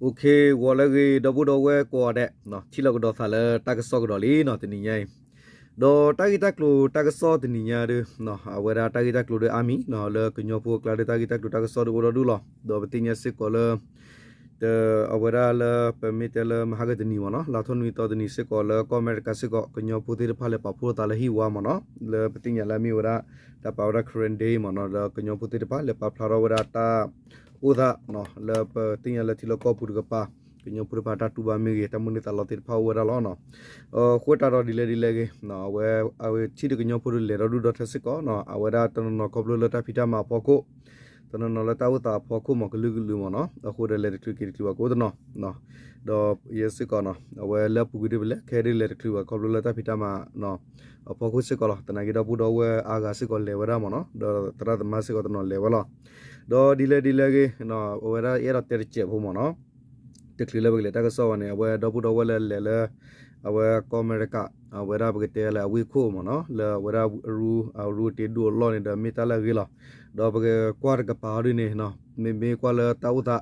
ဂီၤလၢအဂ့ၤ ဒီပုၢ်ဒီဝဲၢ်ကိးဂၤဒဲး, ထံၣ်လိာ်ကဒီးသးလၢတၢ်ကစီၣ်ကဒီးလံနီၤ တနံၤညါအံၤ, ဒီးတၢ်ဂ့ၢ်တၢ်ကျိၤတၢ်ကစီၣ်တနံၤညါဒီး အဝဲဒၣ်တၢ်ဂ့ၢ်တၢ်ကျိၤဒီးအါမံၤနီၤ လၢကညီဖိအကျါဒီး တၢ်ဂ့ၢ်တၢ်ကျိၤတၢ်ကစီၣ်ဒီးအိၣ်ဒီဒူၣ်လီၤ. ဒီးပသ့ၣ်ညါစ့ၢ်ကီးလၢ အဝဲဒၣ်လၢပမ့ၢ်တဲလၢမဟါကတနံၤမ့ၢ်နီၤ လါထီၣ်နွံသီတနံၤစ့ၢ်ကီး လၢကီၢ်အမဲရကၤစ့ၢ်ကီး ကညီဖိသ့ၣ်တဖၣ်လဲၤပာ်ဖှိၣ်သးလၢဟံၣ်ဝါမ့ၢ်နီၤ လၢပသ့ၣ်ညါလၢအမ့ၢ်ဝဲဒၣ် တၢ်ပာ်ဝဲဒၣ် Karen Day မ့ၢ်နီၤ လၢကညီဖိသ့ၣ်တဖၣ်လဲၤပာ်ဖျါထီၣ်ဝဲဒၣ်တၢ်အိၣ်သး လၢပသ့ၣ်ညါလၢထံလီၢ်ကီၢ်ပူၤတကပၤ ကညီဖိတဖၣ်တၢ်တူၢ်ဘၣ်မ့ၢ်ဂ့ၤ တၢ်မိၣ်န့ၢ်သးလီသ့ၣ်တဖၣ်အိၣ်ဝဲဒၣ်လီၤ. အဃိသတးဒီးဒ်လဲၣ်ဒ်လဲၣ်ဂ့ၤ အဝဲ အဝဲထံၣ်ဒီးကညီဖိဒီးလဲၤဒီဒူၣ်ဒီထၢစ့ၢ်ကီး အဝဲဒၣ်တနီၤနီၤခီဖျိလၢတၢ်ဖံးတၢ်မၤအဖီခိၣ် တနီၤနီၤလၢတၢ်အိၣ်သးအဖီခိၣ်မ့ၢ်ကလုာ်ကလုာ်မ့ၢ်နီၤ အဃိဒီးလဲၤတချုးက့ၤတချုးဘၣ်ကအိၣ်တနီၤ ဒီးယဲစ့ၢ်ကီးနီၤ အဝဲလၢအပူၤကွံာ်ဒ်ပလဲၤခဲဒ်လဲၤတချုးဘၣ် ခီဖျိလၢတၢ်ဖံးတၢ်မၤ အဖီခိၣ်စ့ၢ်ကီးလီၤ. သနာ်က့ဒီပုၢ်ဒီဝဲၢ်အါဂၤစ့ၢ်ကီးလဲၤဝဲဒၣ်မ့ၢ်နီၤ ဒီးသရၣ်သမါစ့ၢ်ကီးတနီၤလဲၤဝဲလီၤ. ဒီးဒ်လဲၣ်ဒ်လဲၣ်ဂ့ၤ အဝဲဒၣ်ယအဲၣ်ဒိးတဲတစဲးဖိမ့ၢ်နီၤ တချုးလၢပကလဲၤတၢ်ကစီၣ်ဘၣ်န့ၣ် အဝဲဒီပုၢ်ဒီဝဲၢ်လၢလဲၤလၢ အဝဲကီၢ်အမဲရကၤ အဝဲဒၣ်ပကတဲလၢအဝ့ၢ်ခိၣ်မ့ၢ်နီၤ လၢအဝဲဒၣ်အရူ အရူတ့ဒိၣ်အလီၢ်န့ၣ်ဒီးမ့ၢ်တၢ်လၢအဂ့ၤလီၤ. ဒီးပကကွၢ်တကပၤအီၤဒ်န့ၣ် မ့မ့ၢ်ကွၢ်လၢတၢ်အိၣ်သး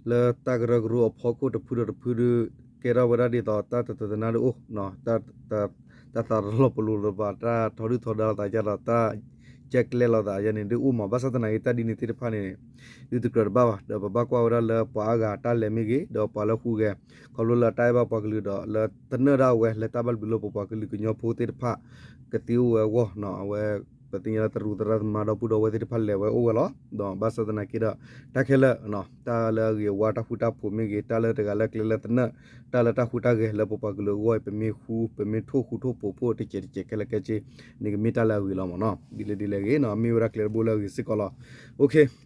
လၢတၢ်ကရၢကရိအဖီခိၣ်တဖုဒီးတဖုဒီး ကဲထီၣ်ဝဲဒၣ်ဒ်သိးတၢ်တတနါဒ်အိၣ် တၢ်သးတလီၤပလိာ်လၢၤဘၣ် တၢ်ထီဒုၣ်ထီဒါလိာ်သးယါဒီး တၢ်ကဲကျဲလိာ်သးယါန့ၣ် ဒ်အိၣ်မး ဘၣ်ဆၣ်သနာ်က့တၢ်ဒ်န့ၣ်သ့ၣ်တဖၣ်န့ၣ် ဒုးတကြၢးတဘၣ်ဘၣ် ဒီးပဘၣ်ကွၢ်ဝဲဒၣ်လၢပှၤအါဂၤတၢ်လဲၤမ့ၢ်ဂ့ၤ ဒီးပှၤလၢဟူးဂဲၤ ခီဖျိလၢတၢ်အဲၣ်ဘၣ်ပှၤကလုာ်ဒီး လၢတနၢၣ်ဒၣ်ဝဲလၢတၢ်ဘၣ်ဘျုးလၢပပှၤကလုာ်ကညီဖိသ့ၣ်တဖၣ် ကသ့အိၣ်ဝဲအဂီၢ် အဝဲ ပသ့ၣ်ညါလၢသရူးသရၣ်သမါဒီပုၢ်ဒီဝဲၢ်သ့ၣ်တဖၣ်လဲၤဝဲအိၣ်ဝဲလီၤ. ဒီးဘၣ်ဆၣ်သနာ်က့ဒီး တၢ်ခဲလၢာ် တၢ်လၢအဂ့ၤအဝါတၢ်ဃူတၢ်ဖိးမ့ၢ်ဂ့ၤ တၢ်လၢတဂၤလၢကျဲလၢသနၢၣ် တၢ်လၢတၢ်ဟူးတၢ်ဂဲၤလၢပပှၤကလုာ်အဂီၢ်အံၤ ပမ့ၢ်ဃူ ပမ့ၢ်ထိၣ်ဃူထိၣ်ဖိးဖိးတစဲးတစဲးခဲလၢာ်ခဲဆ့န့ၣ် ကမ့ၢ်တၢ်လၢအဂ့ၤလီၤမ့ၢ်နီၤ ဒ်လဲၣ်ဒ်လဲၣ်ဂ့ၤ မ့ၢ်ဝဲဒၣ်ကျဲတဘိလၢအဂ့ၤစ့ၢ်ကီးလီ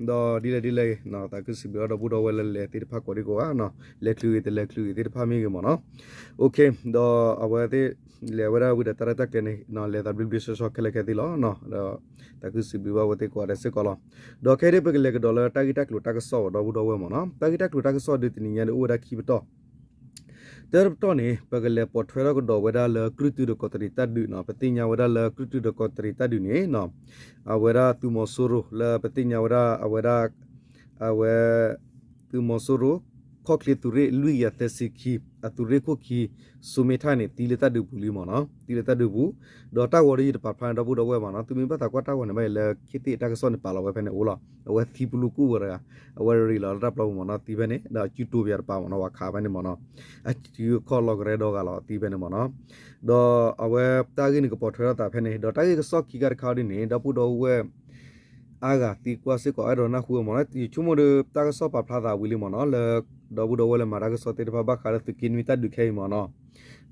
ၤ. ဒီးဒ်လဲၣ်ဒ်လဲၣ်ဂ့ၤ သးခုစံးဘျုးဒီပုၢ်ဒီဝဲၢ်လၢလဲၤသ့ၣ်တဖၣ်ကိးဒံကိးဂၤ လဲၤချုးဂ့ၤတလဲၤချုးဂ့ၤသ့ၣ်တဖၣ်မ့ၢ်ဂ့ၤမ့ၢ်နီၤ ဒီးအဝဲသ့ၣ်လဲၤဝဲဒၣ်ဝံၤဒီးတၢ်ရဲၣ်တၢ်ကျဲၤန့ၣ် လဲၤသးဘျ့ဘျ့ဆှီဆှီခဲလၢာ်ခဲဆ့လီၤ. ဒီးသးခုစံးဘျုးဘၣ်ဝဲသ့ၣ်ကိးဂၤဒဲးစ့ၢ်ကီးလီၤ. ဒီးခဲအံၤဒ်ပကလဲၤကဒီးလၢတၢ်ဂ့ၢ်တၢ်ကျိၤတၢ်ကစီၣ်ဒီပုၢ်ဒီဝဲၢ်မ့ၢ်နီၤ တၢ်ဂ့ၢ်တၢ်ကျိၤတၢ်ကစီၣ်ဒ်တနံၤညါဒ်အိၣ်ဝဲဒၣ်ခံပတီၢ် တၢတပတီၢ်န့ၣ် ပကလဲၤပိာ်ထွဲထီၣ်ကဒီးဝဲဒၣ်လၢကြုၢ်တုဒီးကီးတရံးတၢ်ဒုးနီၤ ပသ့ၣ်ညါဝဲဒၣ်လၢကြုၢ်တုဒီးကီးတရံးတၢ်ဒုးန့ၣ် အဝဲဒၣ်သုးမီၤစိရိၤလၢပသ့ၣ်ညါဝဲဒၣ်အဝဲဒၣ် အဝဲ သုးမီၤစိရိၤ ခီၣ်ချ့သုးရ့ၣ်လွံၢ်ကယၤသၢဆံခံ အသုးရ့ၣ်ခိၣ်ခံ စိမ့ထၣ်န့ၣ် သံလၢတၢ်ဒုးပူၤလံမ့ၢ်နီၤ သံလၢတၢ်ဒုးပူၤ ဒီးတၢ်ဂီၤဒီးယတပာ်ဖျါန့ၣ် ဒီပုၢ်ဒီဝဲၢ်မ့ၢ်နီၤ သုမ့ၢ်ဘၣ်သးကွၢ်တၢ်ဂီၤန့ၣ် ဘၣ်အံၤလၢခ့သ့ၣ်တၢ်ကစီၣ်န့ၣ်ပာ်လီၤဝဲဖဲန့ၣ်အိၣ်လီၤ အဝဲသံပလူၤကူၣ်ဝဲတဂၤ အဝဲရ့လီၤလၢတၢ်ပျီပူၤမ့ၢ်နီၤ သံဖဲန့ၣ် ဒီးအစုတိပယၤတပၤမ့ၢ်နီၤ ပှၤခးဖဲန့ၣ်မ့ၢ်နီၤ အစုခီၣ်လီၤကရဲဒီဂၤလီၤသံဖဲန့ၣ်မ့ၢ်နီၤ ဒီးအဝဲတၢ်ဂ့ၢ်န့ၣ်ကပိာ်ထွဲထီၣ်သးဖဲန့ၣ် ဒီးတၢ်ဂ့ၢ်ကစီၣ်ခံခါတခါဒ်န့ၣ် ဒီပုၢ်ဒီဝဲၢ် အါဂၤသံကွၢ်စ့ၢ်ကီး အဲၣ်ဒိးနၢ်ဟူမ့ၢ်နီၤ ယဆိကမိၣ်ဒီးတၢ်ကစီၣ်ပာ်ဖျါသးဝံၤလံမ့ၢ်နီၤ လၢ ဒီပုၢ်ဒီဝဲၢ်လၢမၤတၢ်ကစီၣ်သ့ၣ်တဖၣ်ဘၣ်ဃးလၢသုးက့နွံတၢ်ဒုးခဲအံၤမ့ၢ်နီၤ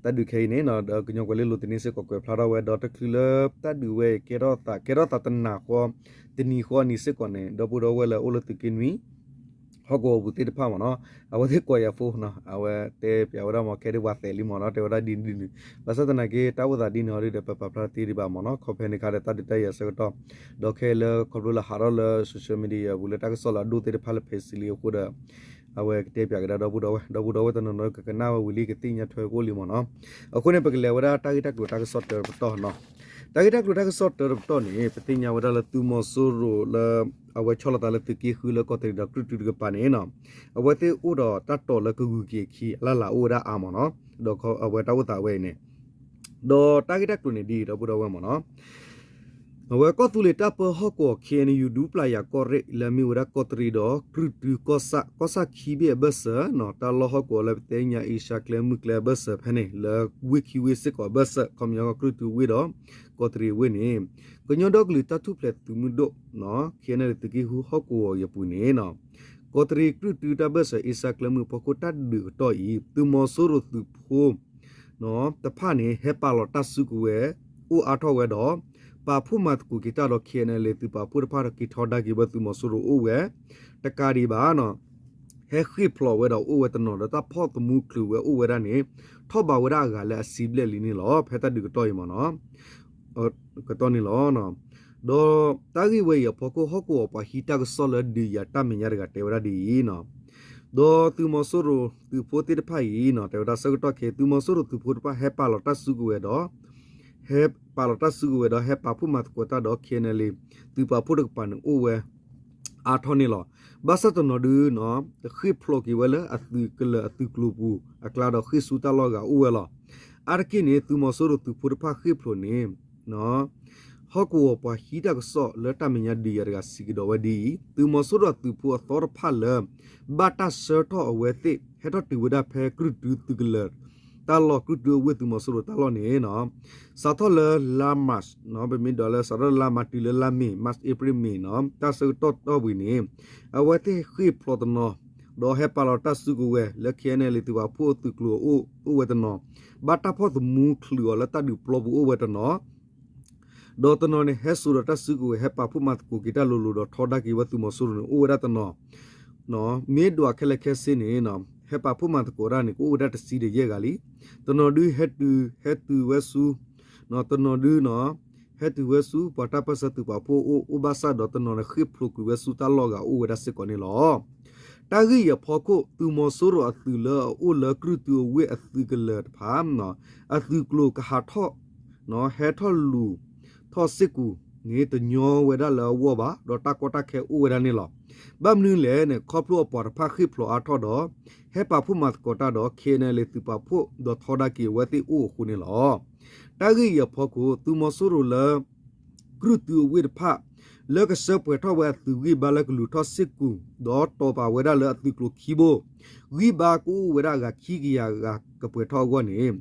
တၢ်ဒုးခဲအံၤန့ၣ် ဒီးကညီကွဲၤလ့လိၤသုးန့ၣ်စ့ၢ်ကီးကွဲးဖျါထီၣ်ဝဲ ဒီးတချုးလၢတၢ်ဒုးဝဲအံၤကဲထီၣ်သး ကဲထီၣ်သးတနၤဃီ တနံၤဃီအနံၤစ့ၢ်ကီးန့ၣ် ဒီပုၢ်ဒီဝဲၢ်လၢအိၣ်လၢသုးက့နွံ ဟီၣ်ကဝီၤပူၤသ့ၣ်တဖၣ်မ့ၢ်နီၤ အဝဲသ့ၣ်ကိးယၤဖိနီၤ အဝဲတဲပျးဝဲဒၣ်မ့ၢ်ခဲဒ်ပှၤသဲးလံမ့ၢ်နီၤ တဲဝဲဒၣ်ဒ်န့ၣ်ဒ်န့ၣ် ဘၣ်ဆၣ်သနာ်က့ တၢ်အိၣ်သးဒ်န့ၣ်အီၤဒ်ဒီး ပပာ်ဖျါတသ့ဒံးဘၣ်မ့ၢ်နီၤ ခီဖဲန့ၣ်ခါဒီးတၢ်ဒုးတၢ်ယၤဆၢကတီၢ် ဒီးခဲအံၤလၢခီဖျိလၢဟးထီၣ်လၢ social media ပူၤလၢတၢ်ကစီၣ်လၢအဒိၣ်သ့ၣ်တဖၣ်လၢဖဲစံလံအဃိဒီး အဝဲကတဲပျးကဒါဒီပုၢ်ဒီဝဲၢ် ဒီပုၢ်ဒီဝဲၢ်တနီၤနီၤကကနၣ်ဝဲဝံၤလံ ကသ့ၣ်ညါထွဲကအိၣ်လံမ့ၢ်နီၤ အဃိန့ၣ် ပကလဲၤဝဲဒၣ်တၢ်ဂ့ၢ်တၢ်ကျိၤတၢ်ကစီၣ်တၢတပတီၢ်နီၤ တၢ်ဂ့ၢ်တၢ်ကျိၤတၢ်ကစီၣ်တၢတပတီၢ်န့ၣ် ပသ့ၣ်ညါဝဲဒၣ်လၢသုးမီၤစိရိၤလၢ အဝဲဆီလီၤသးလၢသုးက့ဃုလၢကီးတရံးဒီးကြုၢ်တုတကပၤန့ၣ်နီၤ အဝဲသ့ၣ်အိၣ်ဒီးတၢ်တိာ်လၢကဂုၤက့ၤအခံ အလၢ်လၢ်အိၣ်ဝဲဒၣ်အါမ့ၢ်နီၤ ဒီးအဝဲတၢ်အိၣ်သးဝဲအံၤန့ၣ် ဒီးတၢ်ဂ့ၢ်တၢ်ကျိၤန့ၣ်ဒ်အံၤ ဒီပုၢ်ဒီဝဲၢ်မ့ၢ်နီၤ အဝဲကီၢ်သူလ့ၤတၢ်ပၢဟီၣ်ကဝီၤ ခ့ၣ်အဲၣ်ယူၣ် ဒူပျၢ်ယၤကီၢ်ရ့ၣ် လၢအမ့ၢ်ဝဲဒၣ်ကီးတရံးဒီးကြုၢ်တုကီၢ်ဆၣ် ကီၢ်ဆၣ်ခံဘ့ၣ်အဘၢၣ်စၢၤနီၤ တၢ်လီၢ်ဟီၣ်ကဝီၤလၢပသ့ၣ်ညါအ့ရှါကျဲမုၢ်ကျဲအဘၢၣ်စၢၤဖဲန့ၣ် လၢဝ့ၢ်ခံဝ့ၢ်စ့ၢ်ကီးအဘၢၣ်စၢၤ ခီပညီကြုၢ်တုဝ့ၢ်ဒီး ကီးတရံးဝ့ၢ်န့ၣ် ကညီဒီကလုာ်တၢ်ထူၣ်ဖျဲးသုးမုၢ်ဒိၣ် ခ့ၣ်အဲၣ်ယူၣ် သုးက့ဃုဟီၣ်ကဝီၤအံၤအပူၤန့ၣ်နီၤ ကီးတရံးကြုၢ်တုတၢ်ဘၢၣ်စၢၤအ့ရှါကျဲမုၢ်ဖီခိၣ်တၢ်ဒုးကတီၢ်အံၤ သုးမီၤစိရိၤသုးဖိ တဖၣ်န့ၣ် ဟဲပာ်လီၤတၢ်စုကဝဲၤ အိၣ်အါထီၣ်ဝဲဒီး ပာ်ဖှိၣ်မၤသကိးက့ၤတၢ်ဒီး ခ့ၣ်အဲၣ်ယူၣ် သုးပာ်ဖှိၣ်တဖၣ်ဒီးက့ၤထီဒါက့ၤဝဲသုးမီၤစိရိၤအိၣ်ဝဲ တကးဒံးဘၣ်နီၤ ဟဲဃ့ၢ်ဖျိးဝဲဒီးအိၣ်ဝဲတနီၤဒီး တၢ်ဖီၣ်သမူချုးဝဲအိၣ်ဝဲဒၣ်န့ၣ် ထီၣ်ဘးဝဲဒၣ်အဂၤလၢအဆံဘျဲၣ်လံန့ၣ်လီၤ. ဖဲတၢ်ဒုးကတီၢ်အံၤမ့ၢ်နီၤ ကတီၢ်န့ၣ်လီၤ. ဒီးတၢ်ဂ့ၢ်ဝဲအံၤအဖီခိၣ် ဟီၣ်ကဝီၤပှၤဟံးတၢ်ကစီၣ်လၢဒုးယၤတၢ်မဲာ်ညါတဂၤတဲဝဲဒၣ်ဒ်အံၤနီၤ, ဒီးသုးမီၤစိရိၤသုးဖိသ့ၣ်တဖၣ်အံၤနီၤ တဲဝဲဒၣ်ဆၢကတီၢ်ခဲအံၤ သုးမီၤစိရိၤသုးဖိတဖၣ်ဟဲပာ်လီၤတၢ်စုကဝဲၤဒီး ဟဲပာ်လီၤတၢ်စုကဝဲၤဒီး ဟဲပာ်ဖှိၣ်မၤသကိးတၢ်ဒီး ခ့ၣ်အဲၣ်ယူၣ် သုးပာ်ဖှိၣ်တကပၤန့ၣ်အိၣ်ဝဲ အါထီၣ်န့ၣ်လီၤ. ဘၣ်ဆၣ်တနီၤဒု ဃ့ၢ်ဖျိးက့ၤဝဲလၢအသုးကလၢၤအသုးကျိၤပူၤအကျါဒီး ဃ့ၢ်ဆူတၢ်လီၢ်ဂၤအိၣ်ဝဲလီၤ. အါတက့ၢ်န့ၣ် သုးမီၤစိရိၤသုးဖိတဖၣ်ဃ့ၢ်ဖျိးန့ၣ် ဟီၣ်ကဝီၤပှၤဟံးတၢ်ကစီၣ်လၢတၢ်မဲာ်ညါဒုးယၤတဂၤစံးကဒီးဝဲဒ်အံၤ, သုးမီၤစိရိၤအသုးဖိအသီတဖၣ်လၢ ဘၣ်တၢ်ဆှၢထီၣ်အဝဲသ့ၣ် ဟဲထီၣ်တုၤဝဲဒၣ်ဖဲကြုၢ်တုသုးကလၢၤ တၢ်လီၢ် ကြုၢ်တုအဝ့ၢ်သုးမီၤစိရိၤတၢ်လီၢ်န့ၣ် စးထီၣ်လၢလါ March ပမ့ၢ်ဒိးလၢစးထီၣ်လါ March တုၤလၢလါ May, March, April, May န့ၣ် တၢ်ဆၢကတီၢ်တီၢ်ဝံၤန့ၣ် အဝဲသ့ၣ်ဃ့ၢ်ဖျိးတနီၤ ဒီးဟဲပာ်လီၤတၢ်စုကဝဲၤလၢ KNLA သုးပာ်ဖှိၣ်သုးကျိၤအအိၣ်အိၣ်ဝဲတနီၤ, ဘၣ်တၢ်ဖီၣ်သမူချုးအီၤလၢတၢ်ဒုးပျီပူၤအိၣ်ဝဲတနီၤ ဒီးတနီၤန့ၣ် ဟဲစိာ်ဒီးတၢ်စုကဝဲၤ ဟဲပာ်ဖှိၣ်မၤသကိးက့ၤတၢ်လိၤလိၤဒီးထီဒါက့ၤဝဲသုးမီၤစိရိၤန့ၣ် အိၣ်ဝဲဒၣ်တနီၤ, မ့ၢ်ဒွးခဲလၢာ်ခဲဆ့န့ၣ် ဟဲပာ်ဖှိၣ်မၤသကိးတၢ်န့ၣ် ကအိၣ်ဝဲဒၣ်တဆံဒီးယဲၢ်ဂၤလံ. တနီၤဒုဟဲတုၤ ဟဲတုၤဝဲဆူ တနီၤဒု ဟဲတုၤဝဲဆူ ပှၤတၢ်ပၢၢ်ဆၢသုးပာ်ဖှိၣ်အိၣ်အိၣ်ဘၣ်ဆၣ်ဒီး တနီၤန့ၣ်ဃ့ၢ်ဖျိးကွံာ်ဝဲဆူတၢ်လီၢ်ဂၤအိၣ်ဝဲဒၣ်စ့ၢ်ကီးန့ၣ်လီၤ. တၢ်ဂ့ၢ်အံၤအဖီခိၣ် သုးမီၤစိရိၤအသုးလၢအအိၣ်လၢကြုၢ်တုအဝ့ၢ်အသုးကလၢၤတဖၣ် အသုးကျိၤကဟးထီၣ် ဟဲထီၣ်လူၤထီၣ်စ့ၢ်ကီးန့ၣ် တညီဝဲဒၣ်လၢအဂီၢ်ဘၣ် ဒီးတၢ်ကီတၢ်ခဲအိၣ်ဝဲဒၣ်န့ၣ်လီၤ. ဘၣ်မနုၤလဲၣ်န့ၣ် ခီဖျိအပှၤတဖၣ်ဃ့ၢ်ဖျိးအါထီၣ်ဒီး ဟဲပာ်ဖှိၣ်မၤသကိးတၢ်ဒီး KNLA သုးပာ်ဖှိၣ်ဒီးထီဒါက့ၤအဝဲသ့ၣ်အိၣ်အဃိန့ၣ်လီၤ. တၢ်ဂ့ၢ်အံၤအဖီခိၣ် သုးမီၤစိရိၤလၢ ကြုၢ်တုအဝ့ၢ်တဖၣ် လၢကဆှၢပှဲၤထီၣ်ဝဲအသုးဂံၢ်ဘါလၢကလူၤထီၣ်စ့ၢ်ကီး ဒီးတီၤပာ်ဝဲဒၣ်လၢအသုးကျိၤခံဘိ ဂံၢ်ဘါကအိၣ်ဝဲဒၣ်အဂၤခံကယၤဂၤကပှဲၤထီၣ်အဂီၢ်န့ၣ်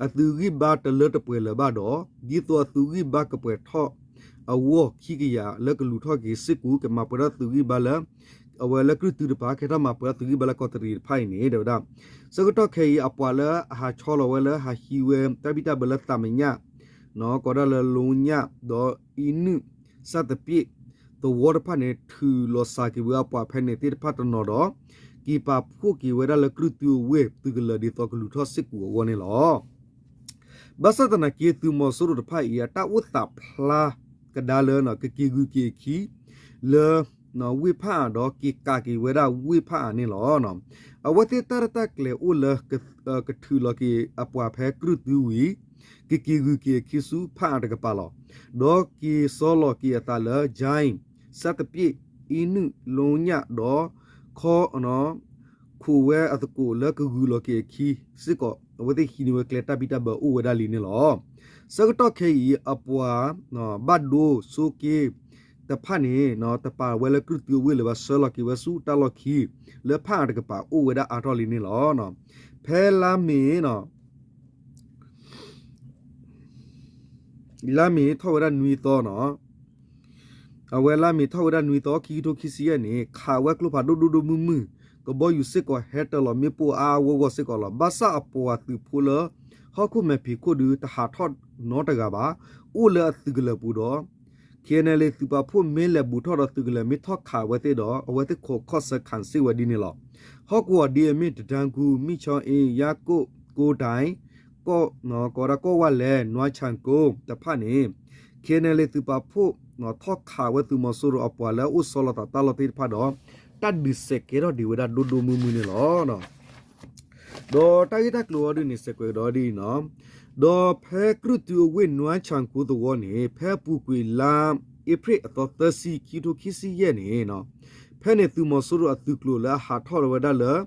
အသုးဂံၢ်ဘါတလၢတပှဲၤလၢၤဘၣ်ဒီး ဒ်သိးအသုးဂံၢ်ဘါကပှဲၤထီၣ်အဂီၢ်ခံကယၤလၢကလူၤထီၣ်က့ၤစ့ၢ်ကီး ကမၤပှဲၤထီၣ်သုးဂံၢ်ဘါလၢ အဝဲလၢကြုၢ်တုတဖၣ် ကဟဲထီၣ်မၤပှဲၤထီၣ်သုးဂံၢ်ဘါလၢကီးတရံးတဖၣ်အံၤန့ၣ် တဲဝဲဒၣ် ဆၢကတီၢ်ခဲအံၤ အပှၤလၢအဟးဆီလီၤဝဲလၢဟးဟံးဝဲတၢ်ဘံၣ်တၢ်ဘၢလၢသးမဲာ်ညါ ကိးဒၣ်လၢ လိညၣ် ဒီးအံနုၣ် ဆၣ်သပ့ၣ် သဝီတဖၣ်န့ၣ် ထုးလီၤစှၤက့ၤဝဲအပှၤဖဲန့ၣ်သ့ၣ်တဖၣ်တနီၤဒီး က့ၤပာ်ဖှိၣ်က့ၤဝဲဒၣ်လၢကြုၢ်တုအဝ့ၢ်သုးကလၢၤဒ်သိးကလူၤထီၣ်စ့ၢ်ကီးအဂီၢ်န့ၣ်လီၤ. ဘၣ်ဆၣ်သနာ်က့ သုးမီၤစိရိၤတဖၣ်အံၤ အတၢ်အိၣ်သးဖျါကဒါလၢ ကက့ၤဂုၤက့ၤအခံ လၢ ဝ့ၢ်ဖၣ်အၣ်ဒီးက့ၤကးက့ၤဝဲဒၣ်ဝ့ၢ်ဖၣ်အၣ်န့ၣ်လီၤ. အဝဲသ့ၣ်တၢ်ရဲၣ်တၢ်ကျဲၤအိၣ်လၢ ကထုးလီၤက့ၤအပှၤဖဲကြုၢ်တုဝံၤ ကက့ၤဂုၤက့ၤအခံဆူဖၣ်အၣ်တကပၤလီၤ. ဒီးက့ၤစီလီၤက့ၤအသးလၢ ကၠဲၣ် ဆၣ်သပ့ၣ် အံနုၣ် လိညၣ် ဒီး ခီ ခိးဝဲအသကိးလၢကဂုၤလီၤက့ၤအခံစ့ၢ်ကီး အဝဲသ့ၣ်ဟံးန့ၢ်ဝဲကျဲတၢ်ဘံၣ်တၢ်ဘၢအိၣ်ဝဲဒၣ်လံန့ၣ်လီၤ. ဆၢကတီၢ်ခဲအံၤ အပှၤ ဘၣ်ဒိဆိးက့တဖၣ်န့ၣ် တပာ်ဝဲလၢကြုၢ်တုအဝ့ၢ်လၢၤဘၣ် ဆှၢလီၤက့ၤဝဲဆူတၢ်လီၢ်ခံ လၢဖၣ်အၣ်တကပၤအိၣ်ဝဲဒၣ်အါထီၣ်လံန့ၣ်လီၤ. ဖဲလါမ့ၤ လါမ့ၤထီၣ်ဝဲဒၣ်နွံသီန့ၣ် အဝဲလါမ့ၤထီၣ်ဝဲဒၣ်နွံသီ ခံကထိခံဆံယဲၢ်န့ၣ် ခးဝဲကျိဖးဒိၣ်ဒိၣ်ဒိၣ်မုၢ်မုၢ် ကဘီယူၤစ့ၢ်ကီးဟဲတၢၤလီၤမ့ၣ်ပိၢ်အါအါဂီၢ်ဂီၢ်စ့ၢ်ကီးလီၤ. ဘၣ်ဆၣ်အပှၤသုးဖိလၢ ဟီၣ်ခိၣ်မဲာ်ဖံးခိၣ်ဒုး တဟးထီၣ်နီတဂၤဘၣ် အိၣ်လၢအသုးကလၢၤပူၤဒီး KNLA သုးပာ်ဖှိၣ်မ့ၢ်လဲၤဘူးထီၣ်ဒီးသုးကလၢၤမ့ၢ်ထီၣ်ခးအဝဲသ့ၣ်ဒီး အဝဲသ့ၣ်ခိးခီၣ်ဆၢခးစ့ၢ်ဝဲဒ်န့ၣ်လီၤ. ဟီၣ်ကဝီၤဒ်အမ့ၢ် တတၢ်ကူၣ် မံၣ်ဆီအ့ ယါကိၣ် ကိတၢ် ကီၢ် ကိးဒၣ်ကီၢ်ဝါလဲၣ် နွါဆၣ်ကိတဖၣ်န့ၣ် KNLA သုးပာ်ဖှိၣ် ထီၣ်ခးဝဲသုးမီၤစိရိၤအပှၤလၢအအိၣ်ဆီလီၤသးတၢ်လီၢ်သ့ၣ်တဖၣ်ဒီး တၢ်ဒုးစဲးကဲထီၣ်ဒံးဝဲဒၣ်ဒိၣ်ဒိၣ်မုၢ်မုၢ်န့ၣ်လီၤ. ဒီးတၢ်ဂ့ၢ်တၢ်ကျိၤအီၤဒ်န့ၣ် စဲးကွဲးကဒီးဒ်အံၤန့ၣ်, ဒီးဖဲကြုၢ်တုအဝ့ၢ်နွါဆၣ်ကိသဝီန့ၣ် ဖဲအပူၤကွံာ်လါအ့ဖြ့ၣ်အသီသၢဆံ ခံကထိခံဆံယဲၢ်န့ၣ်, ဖဲန့ၣ်သုးမီၤစိရိၤအသုးကျိၤလၢအဟးထီၣ်ဝဲဒၣ်လၢ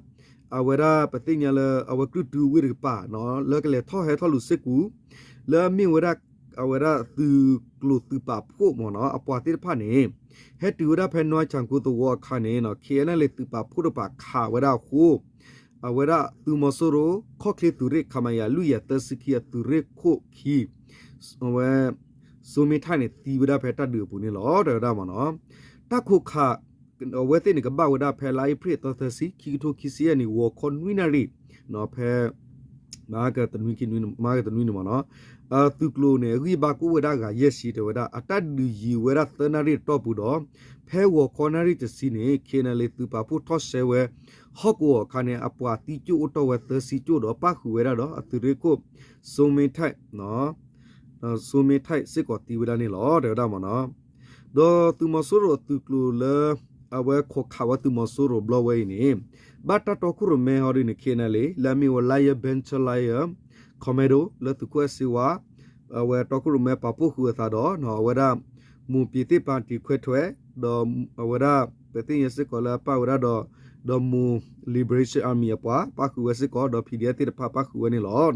အဝဲဒၣ်ပသ့ၣ်ညါလၢအဝဲကြုၢ်တုဝ့ၢ်တကပၤ လၢကလဲၤထီၣ်ဟဲထီၣ်လူၤစ့ၢ်ကီး လၢအမ့ၢ်ဝဲဒၣ် အဝဲဒၣ်သုးကျိၤသုးပာ်ဖှိၣ်မ့ၢ်နီၤ အပှၤသ့ၣ်တဖၣ်န့ၣ် ဟဲတုၤဝဲဒၣ်ဖဲနွါဆၣ်ကိသဝီအခါန့ၣ် KNLA သုးပာ်ဖှိၣ်တကပၤခးဝဲဒၣ်အဃိ အဝဲဒၣ်သုးမီၤစိရိၤ ခီၣ်ချ့သုးရ့ၣ် ခမရ လွံၢ်ကယၤသၢဆံခံ အသုးရ့ၣ်ခိၣ်ခံ အဝဲ စိမ့ထၣ်န့ၣ် သံဝဲဒၣ်ဖဲတၢ်ဒုးအပူၤန့ၣ်လီၤ တဲဝဲဒၣ်မ့ၢ်နီၤ. တၢ်ခိးခး အဝဲသ့ၣ်န့ၣ် ကဘၣ်ဝဲဒၣ်ဖဲလါအ့ဖြ့ၣ်အသီသၢဆံ ခံကထိခံဆံယဲၢ်န့ၣ် ဂီၤခီနွံနၣ်ရံၣ် ဖဲ မဟါကတနွံခံနွံ မဟါကတနွံန့ၣ်မ့ၢ်နီၤ အသုးကျိၤန့ၣ် အဂံၢ်ဘါကအိၣ်ဝဲဒၣ်ဂၤယဲၢ်ဆံ တဲဝဲဒၣ် အတၢ်ဒုးယံၤဝဲဒၣ်သၢနၣ်ရံၣ်အတီၢ်ပူၤဒီး ဖဲဂီၤခီနၣ်ရံၣ်တဆံန့ၣ် KNLA သုးပာ်ဖှိၣ်ထီၣ်ဆှၢဝဲ ဟီၣ်ကဝီၤအခါန့ၣ် အပှၤသံကၠိၣ်အိၣ်တီၢ်ဝဲသၢဆံကၠိၣ်ဒီး ပၣ်ဃုာ်ဝဲဒၣ်ဒီးအသုးရ့ၣ်ခိၣ် စိမ့ထၣ် စိမ့ထၣ်စ့ၢ်ကီးသံဝဲဒၣ်န့ၣ်လီၤ တဲဝဲဒၣ်မ့ၢ်နီၤ. ဒီးသုးမီၤစိရိၤအသုးကျိၤလၢ အဝဲခိးခးဝဲသုးမီၤစိရိၤဘျီဝဲအံၤန့ၣ် ဘၣ်တၢ်တီခိၣ်ရိၣ်မဲဟီဒ်န့ၣ် KNLA လၢအမ့ၢ်ဝဲ Lion Battalion Commando လၢသုးခိၣ်အဲၣ်စ့ဝါ အဝဲတီခိၣ်ရိၣ်မဲပာ်ဖှိၣ်ဃုာ်အသးဒီး အဝဲဒၣ် မိၢ်ပၠ့ၤသ့ၣ်ပာ်တံၤခွဲးထွဲး ဒီးအဝဲဒၣ် ပသ့ၣ်ညါစ့ၢ်ကီးလၢပၣ်ဝဲဒၣ်ဒီး ဒီးမိၢ် Liberation Army အပှၤ ပၣ်ဃုာ်ဝဲစ့ၢ်ကီး ဒီး PDF သ့ၣ်တဖၣ်ပၣ်ဃုာ်ဝဲန့ၣ်လီၤ.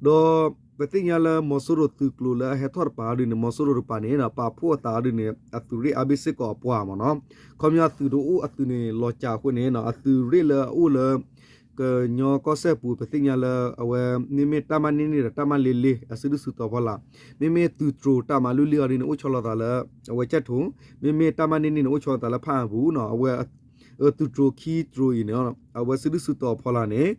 ဒီးပသ့ၣ်ညါလၢမီၤစိရိၤသုးကျိၤလၢအဟဲထီၣ်တပၤဒ်န့ၣ် မီၤစိရိၤတပၤန့ၣ် ပာ်ဖှိၣ်အသးဒ်န့ၣ် အသုးရ့ၣ်အါဘ့ၣ်စ့ၢ်ကီးအပှၤမ့ၢ်နီၤ. ခီပညီအသုးတအိၣ်အသုးန့ၣ် လီၤစှၤအဃိန့ၣ် အသုးရ့ၣ်လၢအအိၣ်လၢ ကညီကီၢ်စဲၣ်ပူၤ ပသ့ၣ်ညါလၢအဝဲ မ့မ့ၢ်တၢ်မၤန့ၢ်န့ၢ်ဒီးတၢ်မၤလ့လ့ အစုဒုၣ်စုတီၤဖီလာ်, မ့မ့ၢ်သုးတြိၤတၢ်မၤလွံၢ်လံအီၤဒ်န့ၣ် အိၣ်ဆီလီၤသးလၢ အဝဲကၠဲၣ်ထိၣ်, မ့မ့ၢ်တၢ်မၤန့ၢ်န့ၢ်န့ၣ် အိၣ်ဆီလီၤသးလၢဖၣ်အပူၤနီၤ. အဝဲ သုးတြိၤခံတြိၤအံၤန့ၣ် အဝဲစုဒုၣ်စုတီၤဖီလာ်န့ၣ်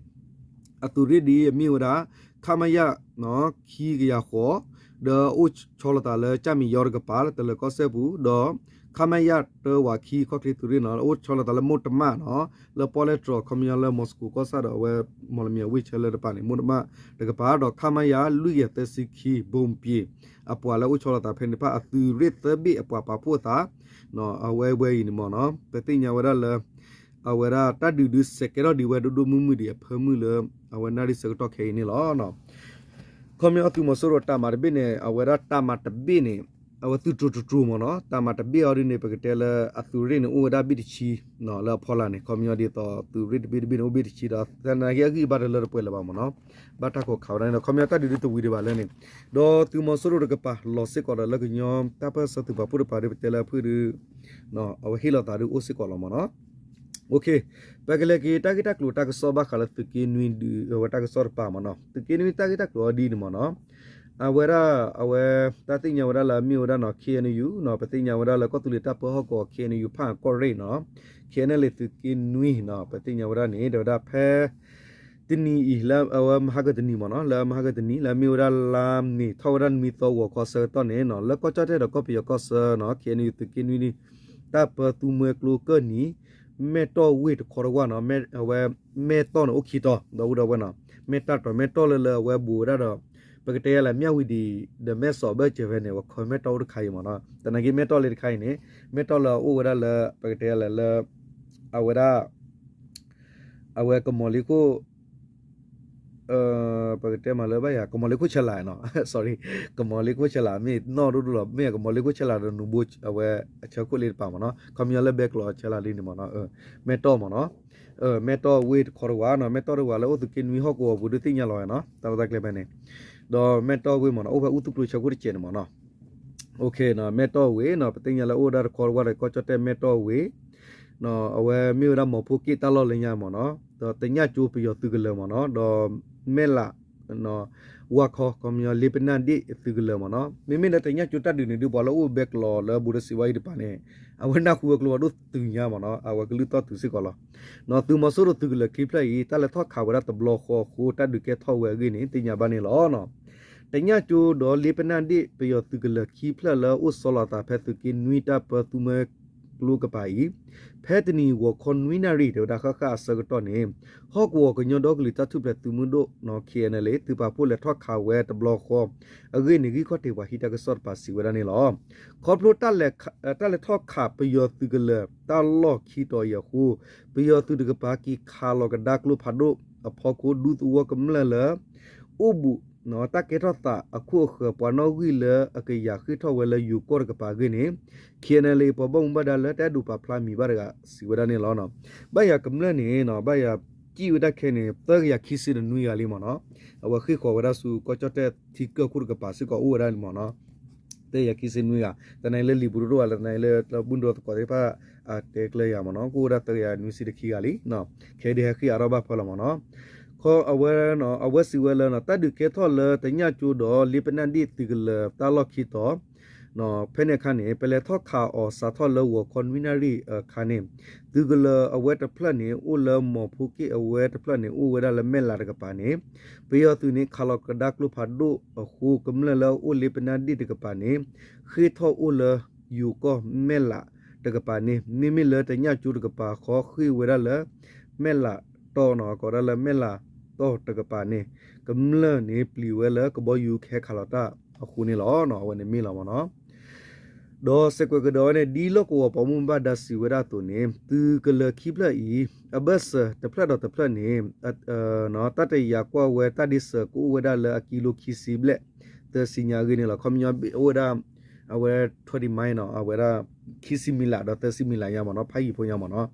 အသုးရ့ၣ်ဒ်အမ့ၢ်ဝဲဒၣ် ခမရ ခံကယၤဃိး, ဒီးအိၣ်ဆီလီၤသးလၢကၠၣ်မံၤယီတကပၤ တလၢၤကီၢ်စဲၣ်ပူၤ, ဒီး ခမရ တၢဝးခံ ခီၣ်ချ့သုးရ့ၣ်နီၤ အိၣ်ဆီလီၤသးလၢမိၢ်တမၣ်နီၤ လၢပီၣ်လဲၣ်တြီၤ ခီပညီလၢ Moscow ကီၢ်ဆၣ်ဒီးအဝဲ မီၣ်လမံၤအဝ့ၢ်ဆၢလၢတပၤန့ၣ် မိၢ်တမၣ်တကပၤ ဒီး ခမရ လွံၢ်ကယၤသၢဆံခံ ဘိၣ်ပၠ့ၤ အပှၤလၢအိၣ်ဆီလီၤသးဖဲန့ၣ်တဖၣ် အသုးရ့ၣ်သၢဘ့ၣ်အပှၤပာ်ဖှိၣ်အသး အဝဲဝဲအံၤန့ၣ်မ့ၢ်နီၤ ပသ့ၣ်ညါဝဲဒၣ်လၢ အဝဲဒၣ်တၢ်ဒုးဒုးစဲးကဲထီၣ်ဒံးဝဲဒိၣ်ဒိၣ်မုၢ်မုၢ်ဒံးအဖၢမုၢ်လၢ အဝဲနၣ်ရံၣ်ဆၢကတီၢ်ခဲအံၤန့ၣ်လီၤ. ခီပညီသုးမီၤစိရိၤတၢ်မၤတဘ့ၣ်န့ၣ် အဝဲဒၣ်တၢ်မၤတဘ့ၣ်န့ၣ် အဝဲသုးတြိၤတြိၤမ့ၢ်နီၤ တၢ်မၤတဘ့ၣ်အီၤဒ်န့ၣ် ပကတဲလၢအသုးရ့ၣ်န့ၣ် အိၣ်ဝဲဒၣ်ဘ့ၣ်တဆံ လၢအဖီလာ်န့ၣ် ခီပညီဒ်သိးသုးရ့ၣ်တဘ့ၣ်တဘ့ၣ်န့ၣ် အိၣ်ဘ့ၣ်တဆံဒီး သနာ်က့အဂံၢ်အဘါတလၢတပှဲၤလၢၤဘၣ်မ့ၢ်နီၤ ဘၣ်တၢ်ခိးခးဝဲဒၣ်န့ၣ်ဒီး ခီပညီတၢ်ဒုးဒုးတဝံၤဒံးဘၣ်လၢန့ၣ် ဒီးသုးမီၤစိရိၤတကပၤလီၤစ့ၢ်ကီးဒီးလၢကညီတၢ်ပၢၢ်ဆၢသုးပာ်ဖှိၣ်တကပၤဒ်ပတဲလၢအဖုၣ်ဒုး အဝဲဟ့ၣ်လီၤသးဒုးအိၣ်စ့ၢ်ကီးလီၤမ့ၢ်နီၤ ပကလဲၤက့ၤတၢ်ဂ့ၢ်တၢ်ကျိၤတၢ်ကစီၣ်ဘၣ်ဃးလၢသုးက့နွံဒုး အဝဲတၢ်ကစီၣ်တပၤမ့ၢ်နီၤ သုးက့နွံတၢ်ဂ့ၢ်တၢ်ကျိၤအီၤဒ်န့ၣ်မ့ၢ်နီၤ အဝဲဒၣ် အဝဲ တၢ်သ့ၣ်ညါဝဲဒၣ်လၢအမ့ၢ်ဝဲဒၣ်နီၤ ခ့ၣ်အဲၣ်ယူၣ် ပသ့ၣ်ညါဝဲဒၣ်လၢကီၢ်သူလ့ၤတၢ်ပၢဟီၣ်ကဝီၤ ခ့ၣ်အဲၣ်ယူၣ် ဖၣ်အကီၢ်ရ့ၣ်နီၤ ခ့ၣ်အဲၣ်အဲၣ်လ့ၣ် သုးက့နွံနီၤ ပသ့ၣ်ညါဝဲဒၣ်န့ၣ် တဲဝဲဒၣ်ဖဲ တနံၤအံၤ လၢအဝဲမဟါကတနံၤမ့ၢ်နီၤ လၢအမဟါကတနံၤ လၢအမ့ၢ်ဝဲဒၣ်လါမ့ၤထီၣ်ဝဲဒၣ်နွံသီဂီၤခီအဆၢကတီၢ်န့ၣ်နီၤ လၢကီၢ်ကၠီၣ်တဲၣ်ဒီးကီၢ်ပယီၤကီၢ်ဆၢနီၤ ခ့ၣ်အဲၣ်ယူၣ် သုးက့နွံ တၢ်ပၢသူမှဲကျိကၢၢ်နံၤ မဲၢ်တီၢ်ဝ့ၢ်တခီတဝၢ်နီၤ အဝဲ မဲၢ်တီၢ်န့ၣ်အိၣ်ခံတီၤ ဒီပုၢ်ဒီဝဲၢ်နီၤ မဲၢ်တီၢ်တၢ်မဲၢ်တီၢ်လၢလၢအဝဲဘူးဝဲဒၣ်ဒီး ပကတဲယၤလၢ မၠၣ်ဝံၤဒံး ဒီးမဲၢ်စီးဘၢၣ်စၢၤဖဲန့ၣ် အဝဲခီမဲၢ်တီၢ်အိၣ်တခါအံၤမ့ၢ်နီၤ သနာ်က့မဲၢ်တီၢ်လၢတခါအံၤန့ၣ် မဲၢ်တီၢ်လၢအအိၣ်ဝဲဒၣ်လၢ ပကတဲယၤလၢလၢ အဝဲဒၣ် အဝဲကမီၤလ့ခိၣ် ပကတဲမးလၢဘၣ်ယၤ ကမီၤလ့ခိၣ်ဆဲးလးနီၤ sorry ကမီၤလ့ခိၣ်ဆဲးလး မ့ၢ်နီၢ်ဒိၣ်ဒိၣ်လီၤ မ့ၢ်ကမီၤလ့ခိၣ်ဆဲးလးဒီးနူဘိ အဝဲအဆၢခိၣ်လ့တပၤမ့ၢ်နီၤ ခီပညီလၢဘဲကျိးဆဲးလးလံန့ၣ်မ့ၢ်နီၤ မဲၢ်တီၢ်မ့ၢ်နီၤ မဲၢ်တီၢ်ဝ့ၢ်တခီတဝၢ်နီၤ မဲၢ်တီၢ်တဝၢ်လၢအိၣ်သုးက့နွံဟီၣ်ကဝီၤပူၤဒုးသ့ၣ်ညါလီၤဝဲနီၤ တၢ်လီၢ်တၢ်ကျဲဖဲန့ၣ် ဒီးမဲၢ်တီၢ်ဝ့ၢ်မ့ၢ်နီၤ အိၣ်ဖဲအူသူကျိဆၢခိၣ်တစဲးန့ၣ်မ့ၢ်နီၤ မဲၢ်တီၢ်ဝ့ၢ်နီၤ ပသ့ၣ်ညါလၢအိၣ်ဝဲဒၣ်တခီတဝၢ်ဒီးကီၢ်ကၠီၣ်တဲၣ်မဲၢ်တီၢ်ဝ့ၢ် အဝဲမ့ၢ်ဝဲဒၣ်မီၤဖိက့ၣ်တၢ်လီၢ်လၢညါမ့ၢ်နီၤ ဒီးတညၣ်ကၠိပယီၤသုးကလၢၤမ့ၢ်နီၤ ဒီးမဲၢ်လး ဝါခီ ခီပညီ လ့ပနၢ်ဒ့ၣ်သုးကလၢၤမ့ၢ်နီၤ မ့မ့ၢ်လၢတညၣ်ကၠိတၢ်ဒုးန့ၣ် ဒုးပှၤလၢအိၣ်ဘဲကျိးလၢဘူးဒီးစံးဝါအံၤတပၤန့ၣ် အဝဲနၢ်ဟူဝဲကျိဖးဒိၣ်တုၤညါမ့ၢ်နီၤ အဝဲကလုၢ်သီၣ်တုၤစ့ၢ်ကီးလီၤ နီၤ သုးမီၤစိရိၤသုးကလၢၤခံဖျၢၣ်အံၤ တၢ်လဲၤထီၣ်ခးဝဲဒၣ်တဘျီဃီအဃိ တၢ်ဒုးကဲထီၣ်ဝဲအဂ့ၢ်န့ၣ် သ့ၣ်ညါဘၣ်န့ၣ်လီၤ. တညၣ်ကၠိဒီးလ့ပနၢ်ဒ့ၣ် ပယီၤသုးကလၢၤခံဖျၢၣ်လၢအိၣ်ဆီလီၤသးဖဲသုးက့နွံတၢ်ပၢသူမှဲကျိကပၤအံၤ ဖဲတနံၤဂီၤခီနွံနၣ်ရံၣ် တဲဝဲဒၣ်ဃၣ်ဃၣ်အဆၢကတီၢ်န့ၣ် ဟီၣ်ကဝီၤကညီဒီကလုာ်တၢ်ထူၣ်ဖျဲးသုးမုၢ်ဒိၣ် နီၤ ခ့ၣ်အဲၣ်အဲၣ်လ့ၣ် သုးပာ်ဖှိၣ်လဲၤထီၣ်ခးဝဲတဘျီဃီ အဂ့ၢ်န့ၣ် ဂံၢ်ခီၣ်ထံးပှၤဟံးတၢ်ကစီၣ်တပၤစံးဝဲဒၣ်န့ၣ်လီၤ. ခီဖျိ တၢ်လဲၤထီၣ်ခးပယီၤသုးကလၢၤတၢ်လီၢ်ခံတီၤအံၤအဃိ ပယီၤသုးတကပၤက့ၤခးလီၤကဒါကျိဖးဒိၣ်အဖီခိၣ် ဒူသဝီကမျၢၢ်လၢ အိၣ်ဘူး တၢ်ကဲထီၣ်သးအခိၣ်အဃၢၤ ပှၤနီၣ်ဂံၢ်လၢအကယၤဃ့ၢ်ထီၣ်ဝဲလၢယိၤကီၢ်တကပၤအဂ့ၢ်န့ၣ် ခ့ၣ်အဲၣ်အဲၣ်လ့ၣ် ပှၤဘၣ်မူဘၣ်ဒါလၢတၢ်အဲၣ်ဒိးပာ်ဖျါမံၤဘၣ်တဂၤ စံးဝဲဒၣ်န့ၣ်လီၤ. ဘၣ်ယၤကမျၢၢ်န့ၣ် ဘၣ်ယၤစံးဝဲဒၣ်ခဲအံၤန့ၣ် သၢကယၤခံဆံဒီးနွံဂၤလံမ့ၢ်နီၤ. အဝဲဃ့ၢ်ဃီၤဝဲဒၣ်ဆူကီၢ်ကၠီၣ်တဲၣ်ထံကၢၢ်ခိၣ်တကပၤစ့ၢ်ကီးအိၣ်ဝဲဒၣ်န့ၣ်မ့ၢ်နီၤ. သၢကယၤခံဆံနွံဂၤ သနာ်က့လၢလံာ်ပူၤတဒိၣ်ဂၤလၢသနာ်က့လၢ လၢဘူၣ်ဒိသကိးသ့ၣ်တဖၣ် အတဲကျၢၤယၤမ့ၢ်နီၤ ကအိၣ်ဝဲဒၣ်သၢကယၤနွံဆံတခံဂၤလံ. ခဲအံၤဒ်ဟဲဃ့ၢ်အါထီၣ်ဘၣ်ဖၢလီၤမ့ၢ်နီၤ. ခီအဝဲ အဝဲစံးဝဲလၢ တၢ်ဒုးကဲထီၣ်လၢတညၣ်ကၠိဒီးလ့ပနၢ်ဒ့ၣ်သုးကလၢၤတၢ်လီၢ်ခံတီၤ ဖဲန့ၣ်အခါန့ၣ် ပလဲၤထီၣ်ခးအီၤစးထီၣ်လၢဂီၤခီနွံနၣ်ရံၣ်အခါန့ၣ် သုးကလၢၤအဝဲတဖျၢၣ်န့ၣ် အိၣ်လၢမီၤဖိက့ၣ်အဝဲတဖျၢၣ်န့ၣ် အိၣ်ဝဲဒၣ်လၢမဲၢ်လးတကပၤန့ၣ် ပယီၤသုးန့ၣ် ခးလီၤကဒါကျိဖးဒိၣ်အဃိ ကမျၢၢ်လၢအအိၣ်လ့ပနၢ်ဒ့ၣ်တကပၤန့ၣ် ဃ့ၢ်ထီၣ်အိၣ်လၢယိၤကီၢ်မဲၢ်လးတကပၤန့ၣ် မ့မ့ၢ်လၢတညၣ်ကၠိတကပၤဃီဃ့ၢ်ဝဲဒၣ်လၢ မဲၢ်လးတီၢ်နီၤ ကိးဒၣ်လၢမဲၢ်လးတီၢ်တကပၤန့ၣ် ကမျၢၢ်န့ၣ်ပျံၤဝဲလၢကဘီယူၤကဟဲခးလီၤတၢ်အဃိန့ၣ်လီၤ. အဝဲန့ၣ်မ့ၢ်လီၤမ့ၢ်နီၤ. ဒီးစဲးကွဲးကဒီးဝဲန့ၣ် ဒ်လီၢ်ကဝီၤပှၤဘၣ်မူဘၣ်ဒါစံးဝဲဒၣ်အသိးန့ၣ် သုးကလၢၤခံဖျၢၣ်အံၤ အဘၢၣ်စၢၤတဖျၢၣ်ဒီးတဖျၢၣ်န့ၣ် တၢ်တယာ်ကွၢ်ဝဲတၢ်ဒ့စၢၤကအိၣ်ဝဲဒၣ်လၢအကံလိခံဆံဘျဲၣ် သၢဆံညါအဂ့ၢ်န့ၣ်လီၤ. ခီပညီအိၣ်ဝဲဒၣ် အဝဲ twenty mile နီၤ အဝဲဒၣ် ခံဆံမံလးဒီးသၢဆံမံလးညါမ့ၢ်နီၤ ဖးယံၤဖိညါမ့ၢ်နီၤ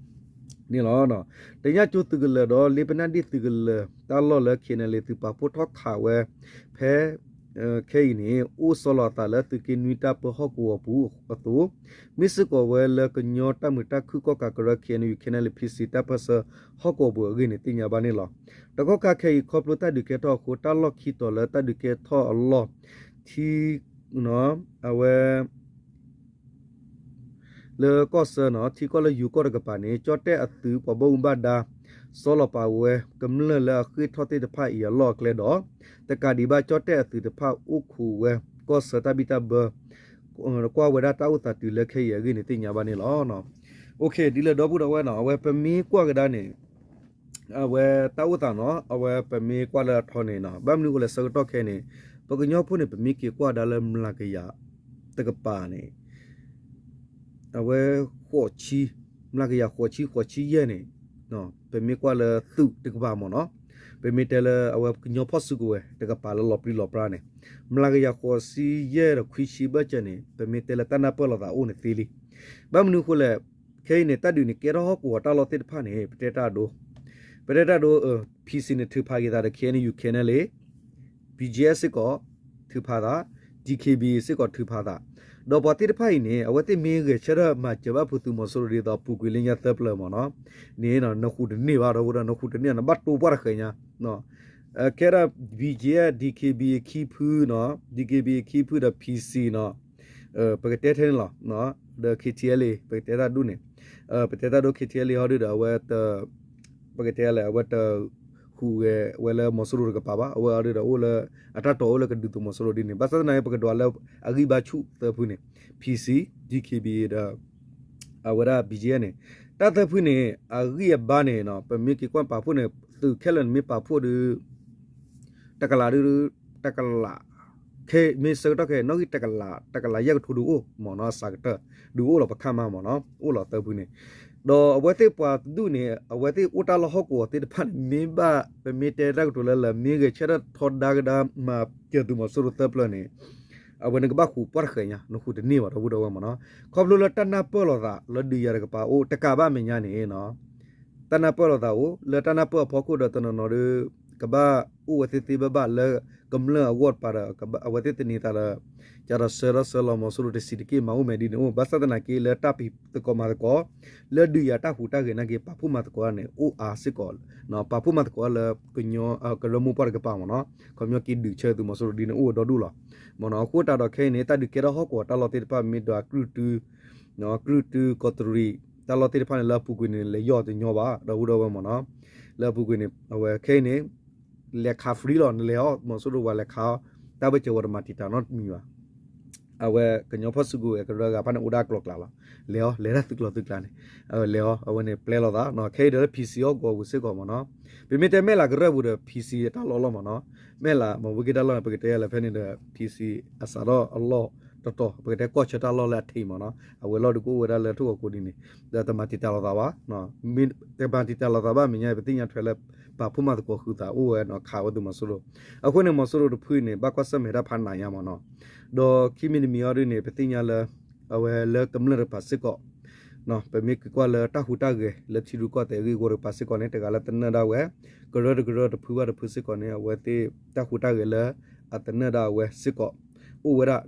န့ၣ်လီၤ. တညၣ်ကၠိသုးကလၢၤဒီး လ့ပနၢ်ဒ့ၣ်သုးကလၢၤ တၢ်လီၢ်လၢ K N L A သုးပာ်ဖှိၣ်ထီၣ်ခးဝဲ ဖဲ ခဲအံၤန့ၣ် အိၣ်ဆီလီၤအသးလၢသုးက့နွံတၢ်ပၢဟီၣ်ကဝီၤပူၤအသိး, မ့ၢ်စ့ၢ်ကီးဝဲလၢကညီတၢ်မုာ်တၢ်ခုၣ်ကီၣ်ကးကရၢ K N U K N L A P C တၢ်ပၢဆှၢဟီၣ်ကဝီၤပူၤအဂ့ၢ်န့ၣ် သ့ၣ်ညါဘၣ်န့ၣ်လီၤ. တကီၢ်ခါခဲအံၤ ခီဖျိတၢ်ဒုးကဲထီၣ်အဃိ တၢ်လီၢ်ခံတီၤလၢတၢ်ဒုးကဲထီၣ်အလီၢ် ထံ အဝဲ လၢကီၢ်ဆၢနီၤ ထံကီၢ်လၢယိၤကီၢ်တကပၤန့ၣ် ကၠီၣ်တဲၣ်အသုးပှၤဘၣ်မူဘၣ်ဒါ ဆီလီၤပာ်ဝဲကမျၢၢ်လၢအဃ့ၢ်ထီၣ်သ့ၣ်တဖၣ်အံၤအလီၢ်အကျဲဒီး တကးဒံးဘၣ်ကၠီၣ်တဲၣ်အသုးတဖၣ်အိၣ်ခိးဝဲ ကီၢ်ဆၢတၢ်ဘံၣ်တၢ်ဘၢ ကွၢ်ဝဲဒၣ်တၢ်အိၣ်သးတုၤလၢခဲအံၤအဂ့ၢ်န့ၣ်သ့ၣ်ညါဘၣ်န့ၣ်လီၤ. ဒ်လၢဒီပုၢ်ဒီဝဲၢ်နီၤ အဝဲပမ့ၢ်ကွၢ်ကဒါန့ၣ် အဝဲတၢ်အိၣ်သးနီၤ အဝဲပမ့ၢ်ကွၢ်လၢအထီန့ၣ်နီၤ ဘၣ်မနုၤအဃိလဲၣ်ဆၢကတီၢ်ခဲအံၤန့ၣ် ပကညီဖိန့ၣ် ပမ့ၢ်က့ၤကွၢ်ကဒါလၢမျးကယၤတကပၤန့ၣ် အဝဲ ဃိးဆံ မျးကယၤဃိးဆံ ဃိးဆံယဲၢ်န့ၣ် ပမ့ၢ်ကွၢ်လၢသုးတကပၤမ့ၢ်နီၤ ပမ့ၢ်တဲလၢအဝဲကညီဖီၣ်စုကဝဲၤတကပၤလၢလီၤပြံလီၤပြါန့ၣ် မျးကယၤဃိးဆံယဲၢ်ဒီးခွံဆံဘၢၣ်စၢၤန့ၣ် ပမ့ၢ်တဲလၢတၢ်နၢ်ပၢၢ်လိာ်သးအိၣ်န့ၣ်သ့လံ. ဘၣ်မနုၤအဃိလဲၣ် ခဲအံၤန့ၣ် တၢ်ဒုးန့ၣ် ကဲထီၣ်ဟီၣ်ကဝီၤတၢ်လီၢ်သ့ၣ်တဖၣ်န့ၣ် ပတဲတၢ်အဒိ ပတဲတၢ်အဒိ P C န့ၣ်ထုးဖးက့ၤသးဒီး K N U K N L A B G F စ့ၢ်ကီး ထုးဖးသး, D K B A စ့ၢ်ကီးထုးဖးသး, ဒီးပှၤသ့ၣ်တဖၣ်အံၤန့ၣ် အဝဲသ့ၣ်မ့ၢ်ဂဲၤဆၢထၢၣ်မၤစၢၤဘၣ်ဖုသုးမီၤစိရိၤဒ်သိးပူၤကွံာ်လၢညါသၢပျၢၤမ့ၢ်နီၤ, န့ၣ် နဃုတန့ၢ်ဘၣ်ဒီပုၢ်ဒီဝဲၢ် နဃုတန့ၢ် နဘၣ်တိပှၢ်တဃဲၤညါ, ခဲဒၣ် B G F D K B A ခံဖုနီၤ, D K B A ခံဖုဒီး P C နီၤ, ပကတဲထဲန့ၣ်လီၤ, ဒီး K T L A ပကတဲတၢ်ဒူၣ်န့ၣ်, ပတဲတၢ်ဒိ K T L A ဟီဒုဒီး အဝဲ ပကတဲလဲၣ် အဝဲတ ဟူးဂဲၤဝဲလၢမီၤစိရိၤတကပၤဘၣ်, အဝဲအီၤဒုဒီးအိၣ်လၢ အတၢ်တီၤအိၣ်လၢကဒုးသုးမီၤစိရိၤဒ်န့ၣ်, ဘၣ်ဆၣ်သနာ်က့ ပကဒွးလၢအဂံၢ်ဘါဆူၣ်သၢဖုန့ၣ်, P C, D K B A ဒီး အဝဲဒၣ် B G F န့ၣ်, တၢ်သၢဖုန့ၣ် အဂံၢ်အဘါန့ၣ် ပမ့ၢ်က့ၤကွၢ်ပာ်ဖှိၣ်န့ၣ် သုးခဲလၢာ်န့ၣ်မ့ၢ်ပာ်ဖှိၣ်ဒီး တကလးဒု တကလး ခဲမ့ၢ်ဆၢကတီၢ်ခဲ နီၣ်ဂံၢ်တကလး တကလးယဲၢ်ကထိဒုအိၣ်မ့ၢ်နီၤ, အစှၤကတၢၢ် ဒုအိၣ်လီၤပခါမးမ့ၢ်နီၤ, အိၣ်လီၤသၢဖုန့ၣ်, ဒီးအဝဲသ့ၣ်ပှၤတဒူၣ်န့ၣ် အဝဲသ့ၣ်အိၣ်တၢ်လီၢ်ဟီၣ်ကဝီၤသ့ၣ်တဖၣ်န့ၣ် မ့ၢ်ဘၣ် ပမ့ၢ်တဲတၢ်ကတိၤလၢလၢ မ့ၢ်ဂဲၤဆၢထၢၣ်ထီဒါကဒါမၤစၢၤသုးမီၤစိရိၤသၢပျၢၤန့ၣ် အဝဲန့ၣ်ကဘၣ်ဃုာ်ပှၢ်တဃဲၤညါ နဃုတန့ၢ်ဘၣ်ဒီပုၢ်ဒီဝဲၢ်မ့ၢ်နီၤ, ခီဖျိလၢတၢ်နၢ်ပၢၢ်လိာ်သးလၢဒုးယၤတကပၤအိၣ်တကးဘၣ်မဲာ်ညါန့ၣ် တၢ်နၢ်ပၢၢ်လိာ်သးအိၣ် လၢတၢ်နၢ်ပၢၢ်အဖီခိၣ်ဒီးတနီၤနီၤဒီး ကဘၣ်အိၣ်ဝဲသ့ၣ်သ့ဘၣ်ဘၣ်လၢကမျၢၢ်အဂီၢ်တပၤဒီး အဝဲသ့ၣ်သန့ၤသးဒီး ကဒီးဆၢထီၣ်ဆၢလီၤမီၤစိရိၤတဆံးတက့ၢ် မၤအိၣ်မဲာ်ဒ်န့ၣ်အိၣ်, ဘၣ်ဆၣ်သနာ်က့လၢတၢ်ဖံးသကိးမၤသကိး လၢဒုးယၤတၢ်ဟူးတၢ်ဂဲၤနာ်က့ ပာ်ဖှိၣ်မၤသကိးန့ၣ် အိၣ်အါစ့ၢ်ကီး, ပာ်ဖှိၣ်မၤသကိးလၢ ကရၢမိၢ်ပှၢ်တကပၤမ့ၢ်နီၤ, ခီပညီက့ၤဒုးဆၢသုးမီၤစိရိၤဒ်န့ၣ်အိၣ်ဝဲဒီဒူၣ်လီၤ မ့ၢ်နီၤ, အဃိသတးဒီးခဲအံၤန့ၣ် တၢ်ဒုးကဲထီၣ်ဟီၣ်ကဝီၤတၢ်လီၢ်သ့ၣ်တဖၣ် မ့ၢ်ဒွးကြုၢ်တု ကြုၢ်တု ကီးတရံး တၢ်လီၢ်သ့ၣ်တဖၣ်န့ၣ် လၢအပူၤကွံာ်န့ၣ် လဲၤယီၢ်တညီဘၣ် ဒီပုၢ်ဒီဝဲၢ်မ့ၢ်နီၤ, လၢအပူၤကွံာ်န့ၣ် အဝဲခဲအံၤန့ၣ် လဲၤခး free လီၤ နလဲၤအီၤ မီၤစိရိၤဝဲလဲၤခးအီၤ, တၢ်ဘၢၣ်စၢၤဝဲတမၤတံာ်တာ်နီတမံၤဘၣ် အဝဲကညီဖီၣ်စုကဝဲၤကရၢဂၤဖၣ်န့ၣ် အိၣ်ဒၣ်ကျိၤကျါလီၤ, လဲၤအီၤ လဲၤဒၣ်သုးကျိၤသုးကျါန့ၣ်, လဲၤအီၤ အဝဲန့ၣ်ပျဲလိာ်သး ခဲအံၤဒီးလၢ P C ဟီၣ်ကဝီၤပူၤစ့ၢ်ကီးမ့ၢ်နီၤ, ပမ့ၢ်တဲမဲၢ်လးကရၢၢ်ပူၤဒီး P C တၢ်လီၢ်လီၤမ့ၢ်နီၤ, မဲၢ်လး မ့ၢ်ဝ့ၢ်က့တၢ်လီၢ်န့ၣ် ပကတဲလၢဖဲန့ၣ်ဒီး P C အစးထီၣ်အလီၢ်တတီၤ ပကတဲကီၢ်ဆၢတၢ်လီၢ်လၢအထံးမ့ၢ်နီၤ, အဝဲလီၢ်ဒုးကအိၣ်ဝဲဒၣ်လၢထိၣ်ကီးကိးဒ်န့ၣ်, ဒီးတမၤတံာ်တာ်လိာ်သးဘၣ် တမၤတံာ်တာ်လိာ်သးဘၣ်မဲာ်ညါ ပသ့ၣ်ညါထွဲလၢ ပာ်ဖှိၣ်မၤသကိးဃုာ်သးအိၣ်ဝဲနီၤ ခးဝဲသုးမီၤစိရိၤ, အဃိန့ၣ် မီၤစိရိၤတဖုန့ၣ် ဘၣ်ကွၢ်ဆၢၣ်မဲာ်တၢ်ဖးနးညါမ့ၢ်နီၤ, ဒီးခံမံၤတမံၤအံၤဒ်န့ၣ် ပသ့ၣ်ညါလၢ အဝဲလၢကမျၢၢ်တကပၤစ့ၢ်ကီး ပမ့ၢ်က့ၤကွၢ်လၢတၢ်ဟူးတၢ်ဂဲၤလၢထံရူၢ်ကီၢ်သဲးအဂ့ၢ်အဝီတကပၤစ့ၢ်ကီးန့ၣ် တဂၤလၢသနၢၣ်ဒၣ်ဝဲ, ကရၢတကရၢတဖုဘၣ်တဖုစ့ၢ်ကီးန့ၣ် အဝဲသ့ၣ်တၢ်ဟူးတၢ်ဂဲၤလၢအသနၢၣ်ဒၣ်ဝဲစ့ၢ်ကီး အိၣ်ဝဲဒၣ်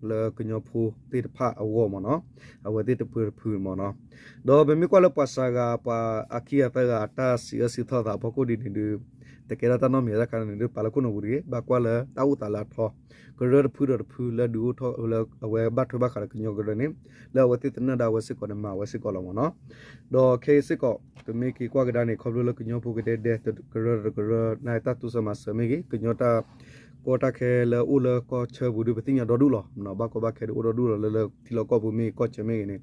လၢကညီဖိသ့ၣ်တဖၣ်အဂီၢ်မ့ၢ်နီၤ, အဝဲသ့ၣ်တဖုတဖုမ့ၢ်နီၤ, ဒီးပမ့ၢ်ကွၢ်လၢပှၤစှၤဂၤ ပှၤအခံဂၤသၢဂၤအတၢ်စံးအၢစံးသီသးအဖီခိၣ်ဒ်န့ၣ်ဒီး တကဲထီၣ်တၢ်နီတမံၤတခါန့ၣ်ဒီး ပာ်လၢခိၣ်နူာ်ပူၤတဂ့ၤ, ဘၣ်ကွၢ်လၢတၢ်အိၣ်သးလၢအထီ, ကရၢတဖုဒီးတဖုလၢဒုးအိၣ်ထီၣ်လၢအဝဲဘၣ်ထွဲဘၣ်ဃးဒီးကညီကရၢန့ၣ် လၢအဝဲသ့ၣ်သနၢၣ်ဒၣ်ဝဲစ့ၢ်ကီးန့ၣ် မၤဝဲစ့ၢ်ကီးလီၤမ့ၢ်နီၤ, ဒီးခဲအံၤစ့ၢ်ကီး ပမ့ၢ်က့ၤကွၢ်ကဒါန့ၣ် ခီဖျိလၢကညီဖိကဒဲဒဲ ကရၢတကရၢ နာ်တၢ်တိစၢၤမၤစၢၤမ့ၢ်ဂ့ၤ ကညီတၢ်ကီတၢ်ခဲလၢအိၣ်လၢကီၢ်ဆၢပူၤဒီး ပသ့ၣ်ညါဒီဒူၣ်လီၤ, ဘၣ်ကီဘၣ်ခဲဒီးအိၣ်ဒီဒူၣ်လီၤ လၢလၢထံလီၢ်ကီၢ်ပူၤမ့ၢ်ဂ့ၤ ကီၢ်ဆၢမ့ၢ်ဂ့ၤန့ၣ်,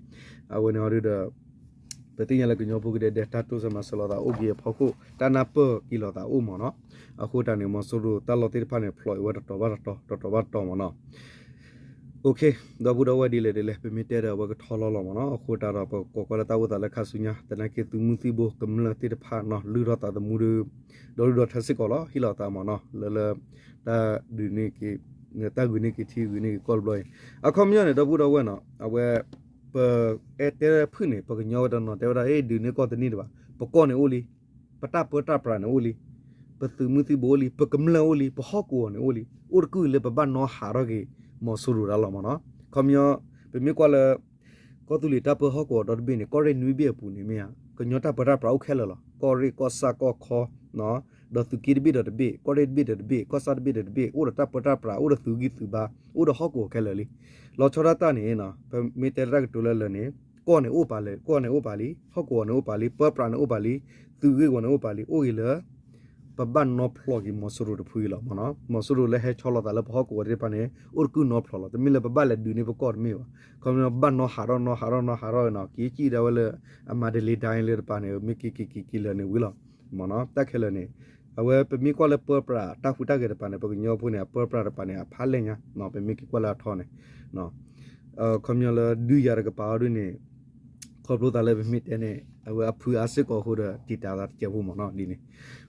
အဝဲန့ၣ်အီၤဒီး ပသ့ၣ်ညါလၢကညီဖိကဒဲဒဲ တၢ်တိစၢၤမၤစၢၤလိာ်သးအိၣ်က့ၤအဖီခိၣ် တၢ်နၢ်ပၢၢ်က့ၤလိာ်သးအိၣ်မ့ၢ်နီၤ, အဃိတၢ်န့ၣ် မီၤစိရိၤတၢ်လီၢ်သ့ၣ်တဖၣ်န့ၣ် ဖျိးအံၤဝဲတတီၤဘၣ်တတီၤ တတီၤဘၣ်တတီၤမ့ၢ်နီၤ OK, ဒီပုၢ်ဒီဝဲၢ်ဒ်လဲၣ်ဒ်လဲၣ် ပမ့ၢ်တဲဒီးအဝဲကထီလီၤလီၤမ့ၢ်နီၤ, အဃိတၢ်ဒီးပကကိးကွၢ်လၢတၢ်အိၣ်သးလၢခါဆူညါ သနာ်က့သုးမုၢ်သံၣ်ဘိကမျၢၢ်သ့ၣ်တဖၣ်နီၤ လုၢ်ထီၣ်သးသမူဒီး ဒီဒူၣ်ဒီထၢစ့ၢ်ကီးလီၤ ဟ့ၣ်လီၤသးမ့ၢ်နီၤ လၢလၢ တၢ်ဒုးန့ၢ်က့ၤ တၢ်ဂုာ်န့ၢ်က့ၤထံဂုာ်န့ၢ်က့ၤကီၢ်တဘျီအံၤ အခီပညီန့ၣ် ဒီပုၢ်ဒီဝဲၢ်နီၤ အဝဲ ပအဲၣ်တဲဖုၣ်န့ၣ် ပကညီဝဲတနီၤတဲဝဲဒၣ် အ့ ဒုးန့ၢ်ကီၢ်တန့ၢ်တဘၣ် ပကီၢ်န့ၣ်အိၣ်လံ, ပတၢ်ပၢတၢ်ပြးန့ၣ်အိၣ်လံ, ပသုးမုၢ်သံၣ်ဘိအိၣ်လံ, ပကမျၢၢ်အိၣ်လံ, ပဟီၣ်ကဝီၤန့ၣ်အိၣ်လံ, အိၣ်တကုၢ်လၢပဘၣ်နီၣ်ဟးထီၣ်က့ၤ မီၤစိရိၤတၢ်လီၤမ့ၢ်နီၤ. ခီပညီ ပမ့ၢ်ကွၢ်လၢ ကီၢ်သူလ့ၤတၢ်ပၢဟီၣ်ကဝီၤဒီတဘ့ၣ်န့ၣ် ကီၢ်ရ့ၣ်နွံဘ့ၣ်အပူၤန့ၣ်မ့ၢ်ဧါ ကညီတၢ်ပၢတၢ်ပြးအိၣ်ခဲလၢာ်လီၤ. ကီၢ်ရ့ၣ် ကီၢ်ဆၣ် ကီၢ်ခီ ဒီးသုးက့တဘ့ၣ်ဒီးတဘ့ၣ်, ကီၢ်ရ့ၣ်တဘ့ၣ်ဒီးတဘ့ၣ်, ကီၢ်ဆၣ်တဘ့ၣ်ဒီးတဘ့ၣ်, အိၣ်ဒီးတၢ်ပၢတၢ်ပြး, အိၣ်ဒီးသုးဂံၢ်သုးဘါ, အိၣ်ဒီးဟီၣ်ကဝီၤခဲလၢာ်လံ. လီၤဆီဒၣ်တၢ်န့ၣ် ပမ့ၢ်တဲတၢ်ကတိၤလၢလၢာ်န့ၣ် ကီၢ်န့ၣ်အိၣ်ပာ်လၢ ကီၢ်န့ၣ်အိၣ်ပာ်လံ, ဟီၣ်ကဝီၤန့ၣ်အိၣ်ပာ်လံ, ပၢပြးန့ၣ်အိၣ်ပာ်လံ, သုးဂ့ၢ်ဝီၤန့ၣ်အိၣ်ပာ်လံ, အိၣ်ဂ့ၤလၢ ပဘၣ်နီၣ်ဖျီၣ်က့ၤမီၤစိရိၤတဖုအံၤလီၤမ့ၢ်နီၤ. မီၤစိရိၤလၢဟဲဆီလီၤသးလၢပဟီၣ်ကဝီၤသ့ၣ်တဖၣ်န့ၣ် အိၣ်တကုၢ်နီၣ်ဖျီၣ်လီၤ. တမ့ၢ်လၢပဘၣ်လဲၤဒုးန့ၢ်ပကီၢ်တမ့ၢ်ဘၣ်. ခီပညီဘၣ်နီၣ်ဟးထီၣ်နီၣ်ဟးထီၣ်နီၣ်ဟးထီၣ်နီၤ က့ၤစံၣ်ဒၣ်ဝဲလၢ အမၤတလ့ဒၣ်အံၤလၢတပၤန့ၣ် မ့ၢ်က့ၤက့ၤက့ၤက့ၤလၢာ်န့ၣ်ဝံၤလီၤမ့ၢ်နီၤ. တၢ်ခဲလၢာ်န့ၣ် အဝဲပမ့ၢ်ကွၢ်လၢပၢပြးတၢ်ဟူးတၢ်ဂဲၤတပၤန့ၣ် ပကညီဖိန့ၣ် အပၢပြးတပၤန့ၣ် အဖးလဲၢ်ညါ ပမ့ၢ်က့ၤကွၢ်လၢအထီန့ၣ် ခီပညီလၢဒုးယၤတကပၤအီၤဒ်န့ၣ် ခီဖျိသးလၢပမ့ၢ်တဲန့ၣ် အဝဲအဖုအါစ့ၢ်ကီးအဃိဒီးတံာ်တာ်သးတစဲးဖိမ့ၢ်နီၤဒ်န့ၣ်.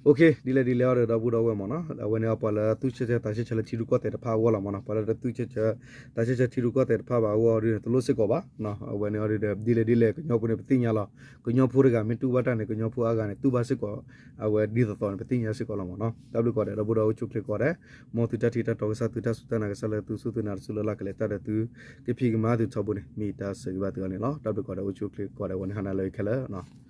ဒ်လဲၣ်ဒ်လဲၣ်အီၤဒီး ဒီပုၢ်ဒီဝဲၢ်မ့ၢ်နီၤ အဝဲန့ၣ်အပှၤလၢသူၣ်ဆၢသးဆၢဆၢလၢထံရူၢ်ကီၢ်သဲးတဖၣ်အဂီၢ်လီၤမ့ၢ်နီၤ ပှၤလၢတသူၣ်ဆၢဆၢ သးဆၢဆၢထံရူၢ်ကီၢ်သဲးတဖၣ်ဘၣ်အဂီၢ်ဒ်န့ၣ် တလိၣ်စ့ၢ်ကီးဘၣ်. အဝဲန့ၣ်အီၤဒီး ဒ်လဲၣ်ဒ်လဲၣ် ကညီဖိန့ၣ် ပသ့ၣ်ညါလီၤ. ကညီဖိတဂၤမ့ၢ်တူၢ်ဘၣ်တၢ်န့ၣ် ကညီဖိအါဂၤန့ၣ် တူၢ်ဘၣ်စ့ၢ်ကီး အဝဲဒ်သိးသိးန့ၣ် ပသ့ၣ်ညါစ့ၢ်ကီးလီၤမ့ၢ်နီၤ. တၢ်ဘျုးကိးဂၤဒဲး ဒီပုၢ်ဒီဝဲၢ်အိၣ်ဆူၣ်အိၣ်ချ့ကိးဂၤဒဲး မ်သုတၢ်ထံၣ်တၢ်တီကစၢ်သုတၢ်စူၢ်တၢ်နာ်ကစၢ်လၢသုစူၢ်သုနာ်တစူၢ်လၢ်လၢ်ကလဲၤတၢ်ဒီးသုကဖံးကမၤသုထီဘိန့ၣ် မ့ၢ်တၢ်ဆၢဂ့ၤဘၣ်သုအီၤန့ၣ်လီၤ. တၢ်ဘျုးကိးဂၤဒဲး အိၣ်ဆူၣ်အိၣ်ချ့ကိးဂၤဒဲး ဝဲန့ၣ်ဟါနၤလၢခဲလၢာ်